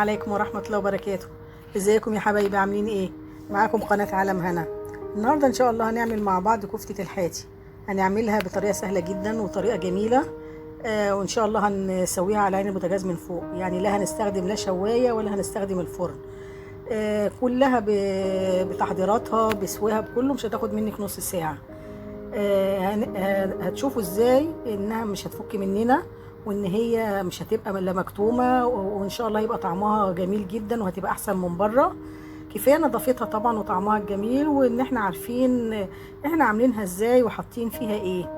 عليكم ورحمة الله وبركاته. ازيكم يا حبايبي، عاملين ايه؟ معاكم قناة عالم هنا. النهاردة ان شاء الله هنعمل مع بعض كفتة الحاتي. هنعملها بطريقة سهلة جدا وطريقة جميلة، وان شاء الله هنسويها على عين البوتاجاز من فوق، يعني لا هنستخدم لا شواية ولا هنستخدم الفرن. كلها بتحضيراتها بسواها بكله، مش هتاخد منك نص ساعة. هتشوفوا ازاي انها مش هتفك مننا، وان هي مش هتبقى لا مكتومة، وان شاء الله يبقى طعمها جميل جدا وهتبقى احسن من بره. كفاية نظافتها طبعا وطعمها الجميل، وان احنا عارفين احنا عاملينها ازاي وحاطين فيها ايه.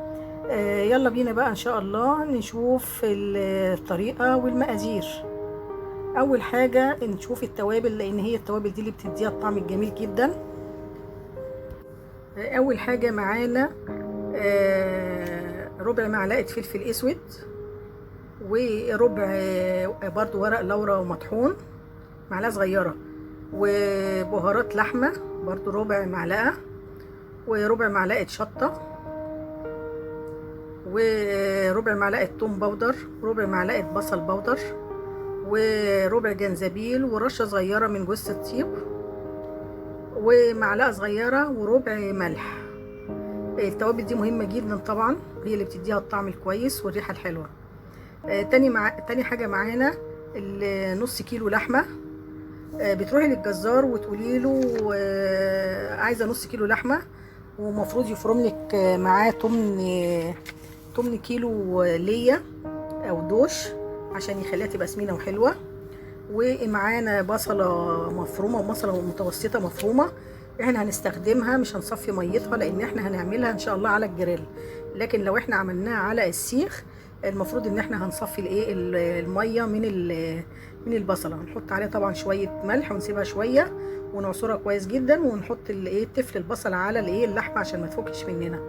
يلا بينا بقى ان شاء الله نشوف الطريقة والمقادير. اول حاجة نشوف التوابل، لان هي التوابل دي اللي بتديها الطعم الجميل جدا. اول حاجة معانا ربع معلقه فلفل اسود، وربع برضو ورق لورا ومطحون معلقه صغيرة، وبهارات لحمه برضو ربع معلقه، وربع معلقه شطه، وربع معلقه توم powder، وربع معلقه بصل powder، وربع جنزبيل، ورشه صغيرة من جوز الطيب، ومعلقة صغيرة وربع ملح. التوابل دي مهمة جدا طبعا، هي اللي بتديها الطعم الكويس والريحه الحلوة. تاني حاجة معانا نص كيلو لحمه. بتروحي للجزار وتقولي له عايزه نص كيلو لحمه، ومفروض يفرم لك معاه 8 كيلو ليا او دوش عشان يخليها تبقى سمينه وحلوه. ومعانا بصله مفرومه، وبصله متوسطه مفرومه، احنا هنستخدمها مش هنصفي ميتها، لان احنا هنعملها ان شاء الله على الجريل. لكن لو احنا عملناها على السيخ المفروض ان احنا هنصفي الايه المية من البصله. هنحط عليها طبعا شوية ملح ونسيبها شوية ونعصرها كويس جدا، ونحط الايه تفل البصل على الايه اللحمة عشان ما تفكش مننا.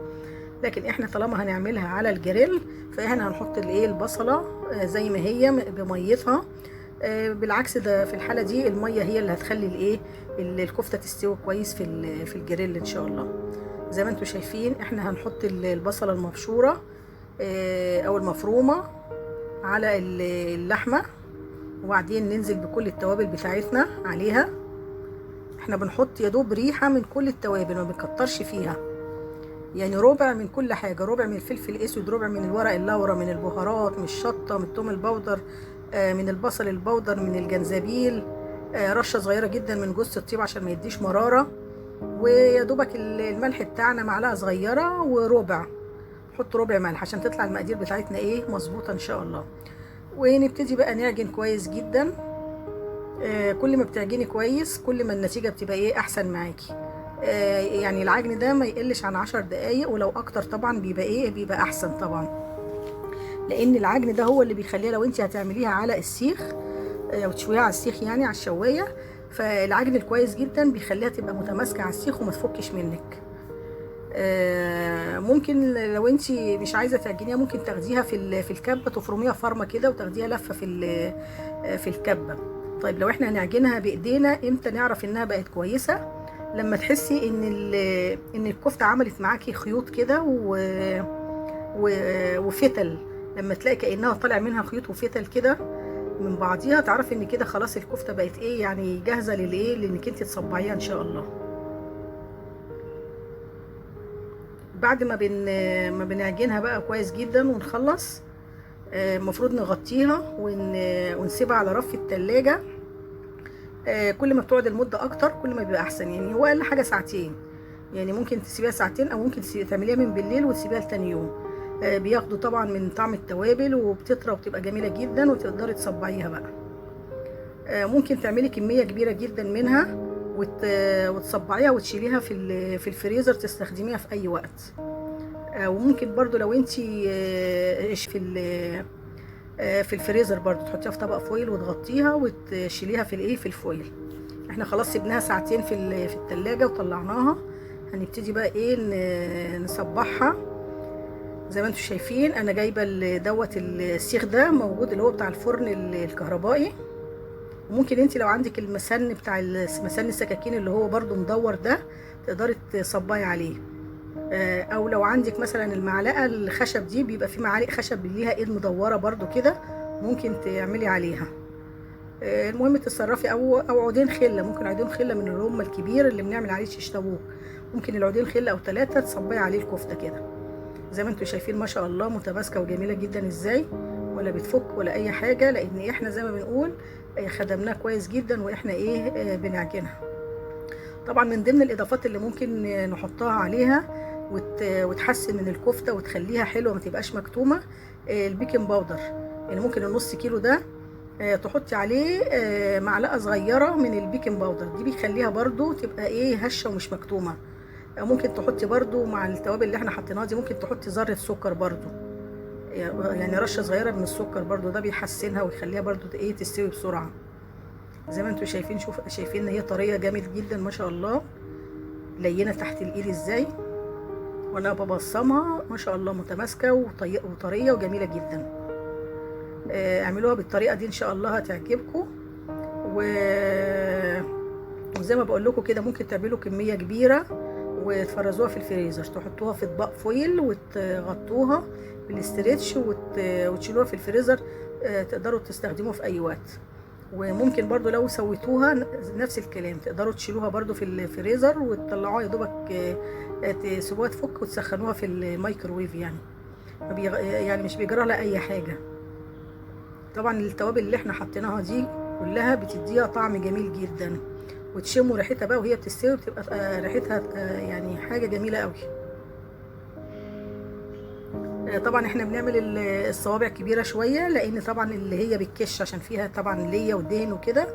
لكن احنا طالما هنعملها على الجريل فاحنا هنحط الايه البصله زي ما هي بميتها. بالعكس ده في الحالة دي المية هي اللي هتخلي الايه الكفتة تستوي كويس في الجريل ان شاء الله. زي ما انتم شايفين احنا هنحط البصله المبشوره او المفرومه على اللحمة، وبعدين ننزل بكل التوابل بتاعتنا عليها. احنا بنحط يا دوب ريحه من كل التوابل، ما بنكترش فيها، يعني ربع من كل حاجة، ربع من الفلفل الاسود، ربع من الورق اللورا، من البهارات، من الشطه، من الثوم ال powder، من البصل ال powder، من الجنزبيل، رشه صغيرة جدا من جوز الطيب عشان ما يديش مرارة، ويا دوبك الملح بتاعنا معلقه صغيرة وربع، نحط ربع ملح عشان تطلع المقادير بتاعتنا ايه مظبوطة ان شاء الله. ونبتدي بقى نعجن كويس جدا. كل ما بتعجني كويس كل ما النتيجة بتبقى ايه احسن معاكي. يعني العجن ده ما يقلش عن 10 دقايق، ولو اكتر طبعا بيبقى ايه بيبقى احسن طبعا، لان العجن ده هو اللي بيخليها لو انت هتعمليها على السيخ او تشويها على السيخ يعني على الشوايه، فالعجن الكويس جدا بيخليها تبقى متماسكة على السيخ وما تفكش منك. ممكن لو انت مش عايزه تعجنيها ممكن تاخديها في الكبه، تفرميها فرمه كده وتاخديها لفه في الكبه. طيب لو احنا هنعجنها بايدينا امتى نعرف انها بقت كويسة؟ لما تحسي ان الكفتة عملت معاكي خيوط كده وفتل، لما تلاقي كانها طالع منها خيوط وفتل كده من بعضيها، تعرفي ان كده خلاص الكفتة بقت ايه يعني جاهزة للايه لانك انت تصبعيها ان شاء الله. بعد ما بنعجنها بقى كويس جدا ونخلص، المفروض نغطيها ونسيبها على رف التلاجة. كل ما بتقعد المدة اكتر كل ما بيبقى احسن، يعني هو اقل حاجة ساعتين، يعني ممكن تسيبيها ساعتين او ممكن تعمليها من بالليل وتسيبيها لتاني يوم. بياخدوا طبعا من طعم التوابل وبتطرى وبتبقى جميلة جدا، وتقدري تصبعيها بقى. ممكن تعملي كمية كبيرة جدا منها وتصبعيها وتشيليها في الفريزر، تستخدميها في اي وقت. وممكن برضو لو انت في الفريزر برضو تحطيها في طبق foil وتغطيها وتشيليها في الايه في ال foil. احنا خلاص سيبناها ساعتين في التلاجة وطلعناها. هنبتدي بقى ايه نصبعها. زي ما انتم شايفين انا جايبه دوت السيخ ده موجود اللي هو بتاع الفرن الكهربائي، وممكن انت لو عندك المسن بتاع مسن السكاكين اللي هو برضو مدور ده تقدري تصبعي عليه، او لو عندك مثلا المعلقة الخشب دي بيبقى في معالق خشب ليها ايد مدورة برضو كده ممكن تعملي عليها. المهم تتصرفي، او عودين خله، ممكن عودين خله من الرمه الكبير اللي بنعمل عليه شيش طاووق، ممكن العودين خله او 3 تصبي عليه الكفتة كده. زي ما انتم شايفين ما شاء الله متماسكة وجميلة جدا ازاي، ولا بتفك ولا اي حاجة، لان احنا زي ما بنقول خدمناها كويس جدا واحنا ايه بنعجنها. طبعا من ضمن الاضافات اللي ممكن نحطها عليها وتحسن من الكفتة وتخليها حلوة ما تبقاش مكتومة، ال baking powder. يعني ممكن النص كيلو ده تحطي عليه معلقه صغيرة من ال baking powder، دي بيخليها برده تبقى ايه هشه ومش مكتومة. ممكن تحطي برده مع التوابل اللي احنا حطيناها دي، ممكن تحطي ذره سكر برده، يعني رشه صغيرة من السكر برده، ده بيحسنها ويخليها برده ايه تستوي بسرعة. زي ما انتم شايفين، شوف شايفين ان هي طرية جامد جدا ما شاء الله، لينه تحت الايد ازاي، وانا ببصمها ما شاء الله متماسكة وطريه وجميلة جدا. اعملوها بالطريقة دي ان شاء الله هتعجبكم. وزي ما بقول لكم كده ممكن تعملوا كمية كبيرة وتفرزوها في الفريزر، تحطوها في اطباق foil وتغطوها بال stretch وتشيلوها في الفريزر، تقدروا تستخدموها في اي وقت. وممكن برضو لو سويتوها نفس الكلام، تقدروا تشيلوها برضو في الفريزر وتطلعوها يا دوبك تسيبوها تفك وتسخنوها في الميكروويف، يعني يعني مش بيجرى لها اي حاجة. طبعا التوابل اللي احنا حطيناها دي كلها بتديها طعم جميل جدا، وتشموا ريحتها بقى وهي بتستوي، بتبقى ريحتها يعني حاجة جميلة قوي. طبعا احنا بنعمل الصوابع كبيرة شوية، لان طبعا اللي هي بالكش عشان فيها طبعا ليا ودهن وكده،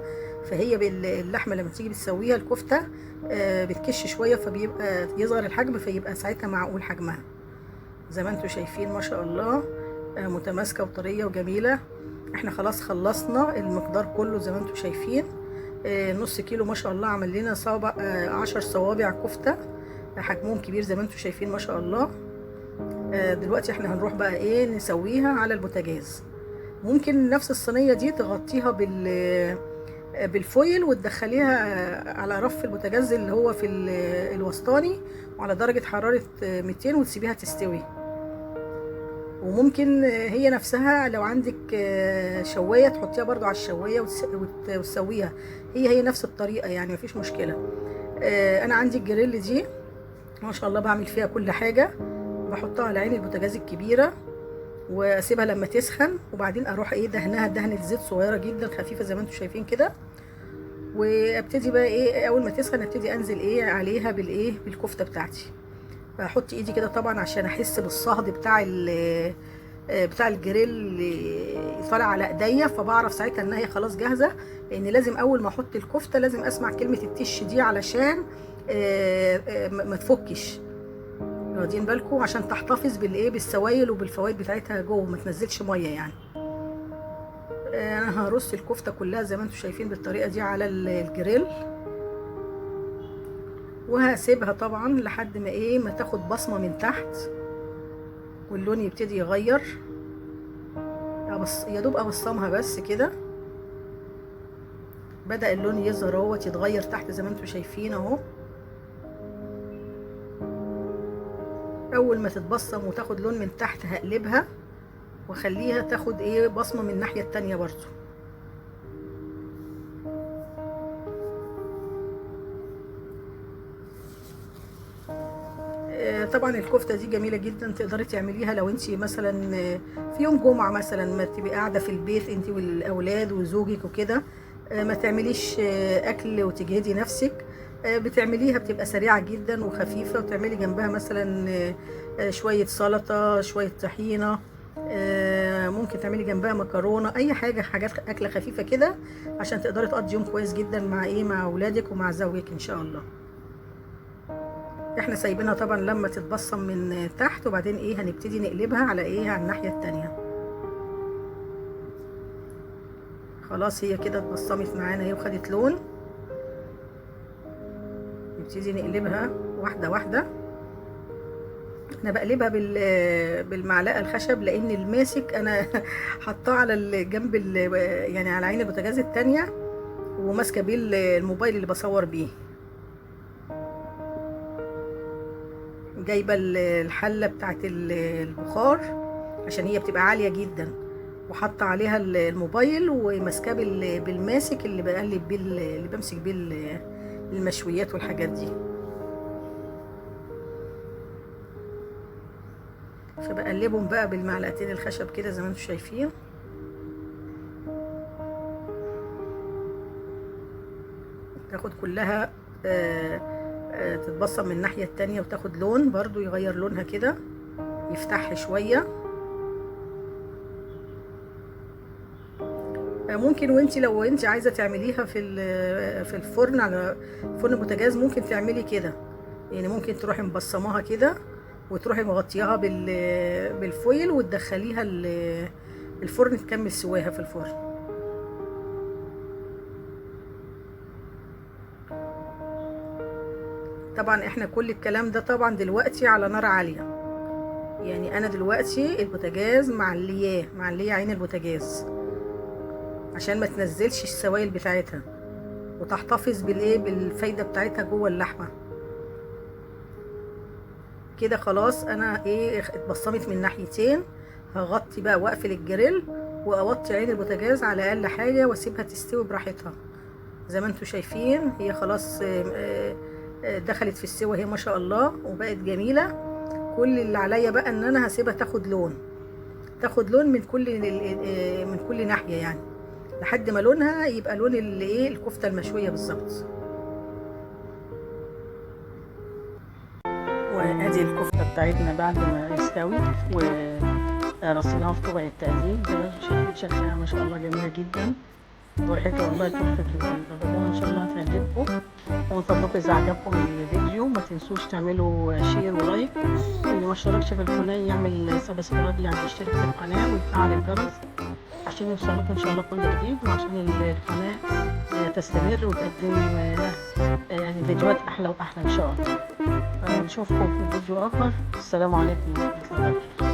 فهي اللحمة لما تيجي بتسويها الكفتة بتكش شوية، فبيبقى يصغر الحجم، فيبقى ساعتها معقول حجمها. زي ما انتم شايفين ما شاء الله متماسكة وطريه وجميلة. احنا خلاص خلصنا المقدار كله زي ما انتم شايفين، نص كيلو ما شاء الله عمل لنا 10 صوابع كفته، حجمهم كبير زي ما انتم شايفين ما شاء الله. دلوقتي احنا هنروح بقى ايه نسويها على البوتاجاز. ممكن نفس الصينية دي تغطيها بالفويل وتدخليها على رف البوتاجاز اللي هو في الوسطاني، وعلى درجه حرارة 200 وتسيبيها تستوي. وممكن هي نفسها لو عندك شوايه تحطيها برضو على الشوايه وتسويها، هي نفس الطريقة يعني مفيش مشكلة. انا عندي الجريل دي ما شاء الله بعمل فيها كل حاجة، بحطها على عين البوتاجاز الكبيرة واسيبها لما تسخن، وبعدين اروح ايه دهنها دهنه زيت صغيرة جدا خفيفة زي ما انتم شايفين كده، وابتدي بقى ايه اول ما تسخن ابتدي انزل ايه عليها بالايه بالكفته بتاعتي. احط ايدي كده طبعا عشان احس بالصهد بتاع الجريل طالع على ايديا، فبعرف ساعتها ان هي خلاص جاهزة، لان لازم اول ما احط الكفتة لازم اسمع كلمة التش دي علشان ما تفكش، واخدين بالكم، عشان تحتفظ بالايه بالسوائل وبالفوائد بتاعتها جوه، ما تنزلش مية يعني. انا هرص الكفتة كلها زي ما انتم شايفين بالطريقة دي على الجريل، وهسيبها طبعا لحد ما ايه ما تاخد بصمة من تحت واللون يبتدي يغير. يا دوب ابصمها بس كده، بدأ اللون يظهر اهوت، يتغير تحت زي ما انتم شايفين اهو. اول ما تتبصم وتاخد لون من تحت هقلبها واخليها تاخد ايه بصمة من الناحية التانية برضو. طبعا الكفتة دي جميلة جدا، تقدري تعمليها لو انت مثلا في يوم جمعه مثلا، ما تبقي قاعدة في البيت انت والاولاد وزوجك وكده، ما تعمليش اكل وتجهدي نفسك، بتعمليها بتبقى سريعة جدا وخفيفة، وتعملي جنبها مثلا شوية سلطة، شوية طحينه، ممكن تعملي جنبها مكرونه، اي حاجة، حاجات اكله خفيفة كده عشان تقدري تقضي يوم كويس جدا مع ايه مع اولادك ومع زوجك ان شاء الله. احنا سايبينها طبعا لما تتبصم من تحت، وبعدين ايه هنبتدي نقلبها على ايه على الناحية التانية. خلاص هي كده اتبصمت معانا اهي وخدت لون، نبتدي نقلبها واحدة واحدة. انا بقلبها بالمعلقه الخشب، لان الماسك انا حطاه على الجنب يعني على عين البوتاجاز التانية، وماسكه بيه الموبايل اللي بصور بيه. جايبه الحلة بتاعت البخار عشان هي بتبقى عالية جدا، وحاطه عليها الموبايل وماسكاه بالماسك اللي بقلب بيه، اللي بمسك بيه المشويات والحاجات دي. فبقلبهم بقى بالمعلقتين الخشب كده زي ما انتم شايفين. تاخد كلها تتبصم من الناحية التانية وتاخد لون برضو، يغير لونها كده، يفتحها شوية. ممكن وانت لو انت عايزة تعمليها في الفرن على فرن بوتاجاز ممكن تعملي كده، يعني ممكن تروحي مبصماها كده وتروحي مغطياها بالفويل وتدخليها الفرن تكمل سواها في الفرن. طبعا احنا كل الكلام ده طبعا دلوقتي على نار عالية، يعني انا دلوقتي البوتاجاز معليه عين البوتاجاز عشان ما تنزلش السوائل بتاعتها وتحتفظ بالايه، بالفايدة بتاعتها جوه اللحمة كده. خلاص انا ايه اتبصمت من ناحيتين، هغطي بقى واقفل الجريل واوطي عين البوتاجاز على اقل حاجة واسيبها تستوي براحتها. زي ما انتم شايفين هي خلاص دخلت في السوا هي ما شاء الله وبقت جميلة. كل اللي عليا بقى ان انا هسيبها تاخد لون، تاخد لون من كل ناحية، يعني لحد ما لونها يبقى لون الايه الكفتة المشويه بالظبط. وادي الكفتة بتاعتنا بعد ما استوت ورصيناها في طبق التقديم زي ما انتم شايفين شكلها ما شاء الله جميلة جدا وريحتها والله تحفة جدا. جربوها ان شاء الله هتعجبكم. ومن فضلكم اذا عجبكم الفيديو ما تنسوش تعملوا share و like، اللي ما اشتركش في القناة يعمل subscribe، يعني يشترك في القناة ويفعل الجرس عشان يوصلكم ان شاء الله كل جديد، وعشان القناة تستمر وتقدم يعني فيديوهات احلى واحلى ان شاء الله. نشوفكم في فيديو اخر. السلام عليكم ورحمة الله وبركاته.